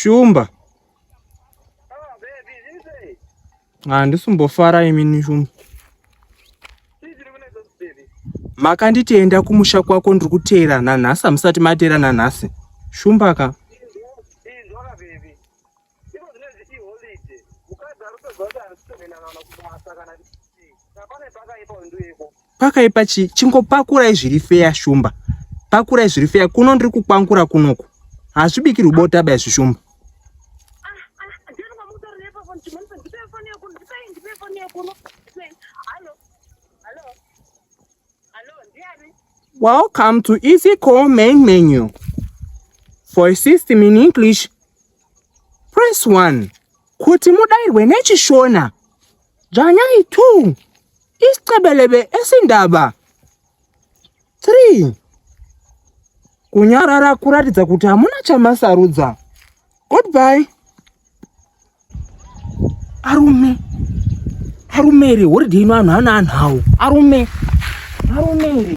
Shumba. Handisi kumbofara imini Shumba. Makanditi enda kumusha kwako ndiri kuteera nanhasi hamusati mateera nanhasi. Shumba ka. Pakaipa chii? Chingopakurai zviri feya Shumba. Pakurai zviri feya. Kuno ndiri kukwangura kunoku. Hazvibikirwi bota ba izvi Shumba. Welcome to Easy Call main menu. For a system in English, press 1. Kuti mudairwe nechishona, dzvanyai 2. Isicebelebe esindaba 3. Kunyarara kuratidza kuti hamuna chamasarudza. Goodbye. Arume. Arume here holiday ino anhu ana anhawo. Arume. Arume here.